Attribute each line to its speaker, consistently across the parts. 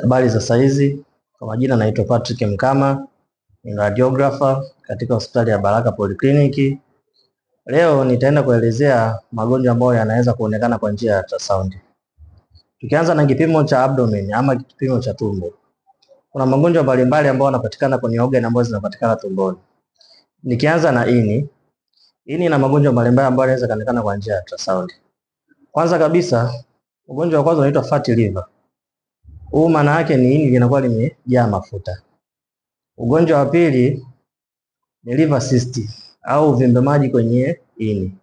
Speaker 1: Habari za saizi, kwa majina naitwa Patrick Mkama, ni radiographer katika hospitali ya Baraka Polyclinic. Leo nitaenda kuelezea magonjwa ambayo yanaweza kuonekana kwa njia ya ultrasound. Tukianza na kipimo cha abdomen ama kipimo cha tumbo. Kuna magonjwa mbalimbali ambayo yanapatikana kwenye organ ambazo zinapatikana tumboni. Nikianza na ini, ini ina magonjwa mbalimbali ambayo yanaweza kuonekana kwa njia ya ultrasound. Kwanza kabisa, ugonjwa wa kwanza unaitwa fatty liver. Huu maana yake ni ini linakuwa limejaa mafuta. Ugonjwa wa pili ni liver cyst au uvimbe maji kwenye ini.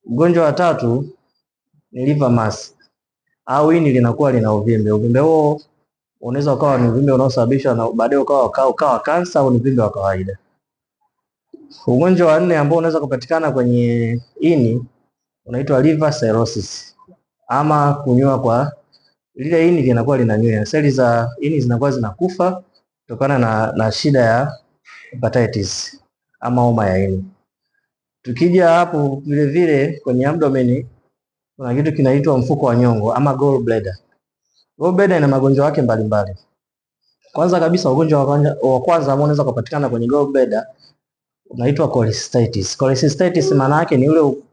Speaker 1: Ugonjwa wa tatu ni liver mass au ini linakuwa lina uvimbe. Uvimbe huo unaweza ukawa ni uvimbe unaosababishwa na baadaye ukawa kansa au ni uvimbe wa kawaida. Ugonjwa wa nne ambao unaweza kupatikana kwenye ini unaitwa liver cirrhosis ama kunywa kwa lile ini linakuwa linanywea, seli za ini zinakuwa zinakufa kutokana na shida ya hepatitis ama homa ya ini. Tukija hapo vile vile kwenye abdomen kuna kitu kinaitwa mfuko wa nyongo ama gallbladder. Gallbladder ina magonjwa yake mbalimbali. Kwanza kabisa ugonjwa wa kwanza ambao unaweza kupatikana kwenye gallbladder unaitwa cholecystitis. Cholecystitis maana yake ni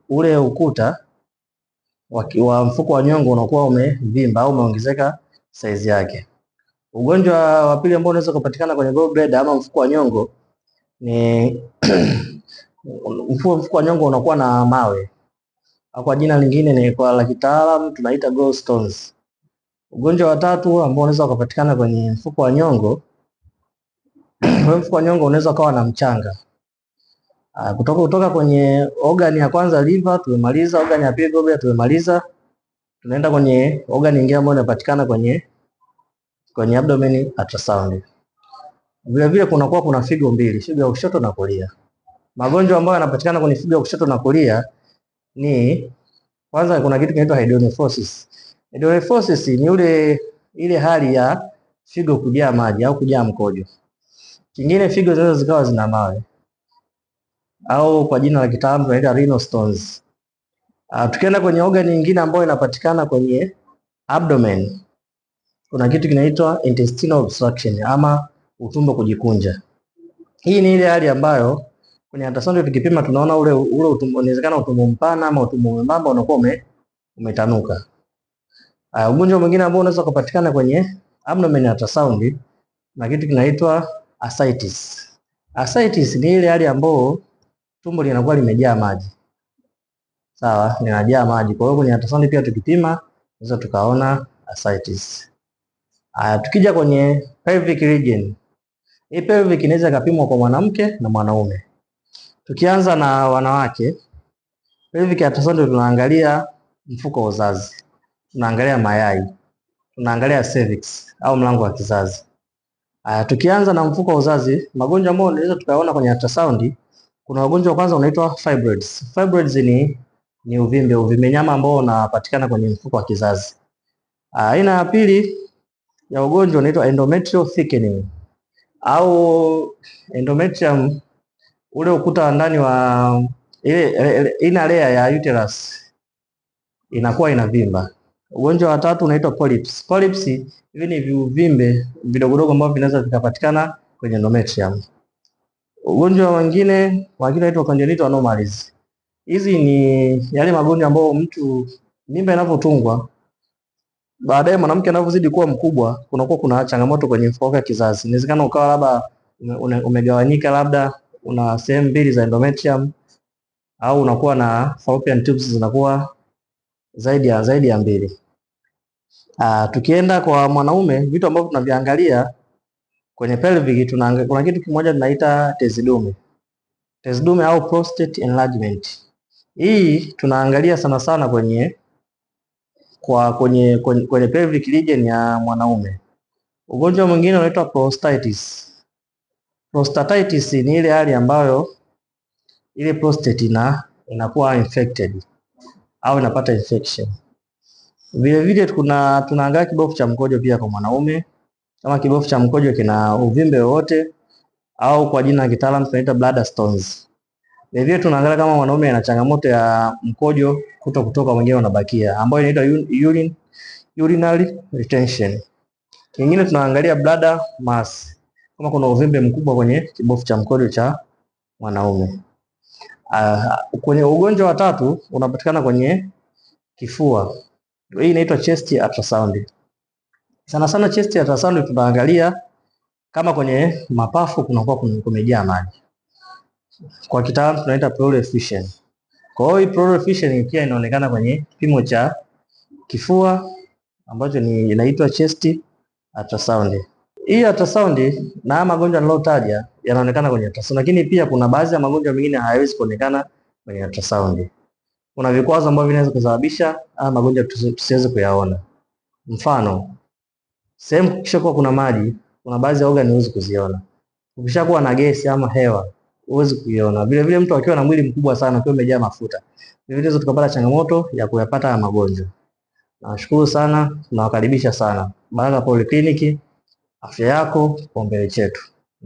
Speaker 1: ule ukuta wa mfuko wa nyongo unakuwa umevimba au umeongezeka size yake. Ugonjwa wa pili ambao unaweza kupatikana kwenye gallbladder ama mfuko wa nyongo ni mfuko wa nyongo unakuwa na mawe, au kwa jina lingine ni kwa la kitaalamu tunaita gallstones. Ugonjwa wa tatu ambao unaweza kupatikana kwenye mfuko wa nyongo, mfuko wa nyongo unaweza ukawa na mchanga. Kutoka kwenye organ ya kwanza liver tumemaliza, organ ya pili gallbladder tumemaliza, tunaenda kwenye organ nyingine ambayo inapatikana kwenye abdomen ultrasound. Vile vile kunakuwa kuna figo mbili, figo ya kushoto na kulia. Magonjwa ambayo yanapatikana kwenye figo ya kushoto na kulia ni kwanza, kuna kitu kinaitwa hydronephrosis. Hydronephrosis ni ile hali ya figo kujaa maji au kujaa mkojo. Kingine, figo zinaweza zikawa zina mawe au kwa jina la kitaalamu tunaita renal stones. Tukienda kwenye organ nyingine ambayo inapatikana kwenye abdomen, kuna kitu kinaitwa intestinal obstruction ama utumbo kujikunja. Hii ni ile hali ambayo kwenye ultrasound tukipima tunaona ule utumbo, inawezekana utumbo mpana ama utumbo mwembamba unakuwa umetanuka. Ugonjwa mwingine ambao unaweza kupatikana kwenye abdomen ultrasound na kitu kinaitwa ascites. Ascites ni ile hali ambayo tumbo linakuwa limejaa maji. Sawa, linajaa maji. Kwa hiyo kwenye ultrasound pia tukipima tunaweza tukaona ascites. Tukija kwenye pelvic region. Hii pelvic inaweza ikapimwa kwa mwanamke na mwanaume. Tukianza na wanawake, pelvic ultrasound tunaangalia mfuko wa uzazi, tunaangalia mayai, tunaangalia cervix au mlango wa kizazi. Tukianza na mfuko wa uzazi, magonjwa ambayo tunaweza tukaona kwenye ultrasound, kuna ugonjwa wa kwanza unaitwa fibroids. Fibroids ni uvimbe nyama ambao unapatikana kwenye mfuko wa kizazi. Aina ya pili ya ugonjwa unaitwa endometrial thickening au endometrium, ule ukuta wa ndani wa ile inner layer ya uterus inakuwa inavimba. Ugonjwa wa tatu unaitwa polyps. Polyps hivi ni viuvimbe vidogodogo ambavyo vinaweza vikapatikana kwenye endometrium. Ugonjwa mwingine unaitwa congenital anomalies. Hizi ni yale magonjwa ambayo mtu mimba inavyotungwa baadaye mwanamke anavyozidi kuwa mkubwa kunakuwa kuna changamoto kwenye mfuko wake wa kizazi. Inawezekana ukawa labda umegawanyika, labda una sehemu mbili za endometrium au unakuwa na fallopian tubes zinakuwa zaidi ya mbili. Tukienda kwa mwanaume, vitu ambavyo tunaviangalia kwenye pelvic, kuna kitu kimoja tunaita tezi dume. Tezi dume au prostate enlargement. Hii tunaangalia sana sana kwenye pelvic region ya mwanaume. Ugonjwa mwingine unaitwa prostatitis. Prostatitis ni ile hali ambayo ile prostate inakuwa infected au inapata infection. Vile vile tunaangalia kibofu cha mkojo pia kwa mwanaume, kama kibofu cha mkojo kina uvimbe wowote au kwa jina la kitaalamu tunaita bladder stones. Vile vile tunaangalia kama mwanaume ana changamoto ya mkojo kuto kutoka, mwingine unabakia, ambayo inaitwa urinary retention. Kingine tunaangalia bladder mass, kama kuna uvimbe mkubwa kwenye kibofu cha mkojo cha mwanaume. Kwenye ugonjwa wa tatu unapatikana kwenye kifua. Hii inaitwa chest ultrasound. Sana sana chest ultrasound tunaangalia kama kwenye mapafu kunakuwa kumejaa maji. Kwa kitaalamu tunaita pleural effusion. Kwa hiyo hii pleural effusion pia inaonekana kwenye kipimo cha kifua ambacho ni inaitwa chest ultrasound. Hii ultrasound na haya magonjwa nilotaja yanaonekana kwenye ultrasound, lakini pia kuna baadhi ya magonjwa mengine hayawezi kuonekana kwenye ultrasound. Kuna vikwazo ambavyo vinaweza kusababisha haya magonjwa tusiweze kuyaona. Mfano, sehemu kukishakuwa kuna maji, kuna baadhi ya organ huwezi kuziona. Ukishakuwa na gesi ama hewa huwezi kuiona. Vile vile mtu akiwa na mwili mkubwa sana akiwa umejaa mafuta, vile vile tukapata changamoto ya kuyapata haya magonjwa. Nawashukuru sana, tunawakaribisha sana Baraka Polyclinic. Afya yako kipaumbele chetu.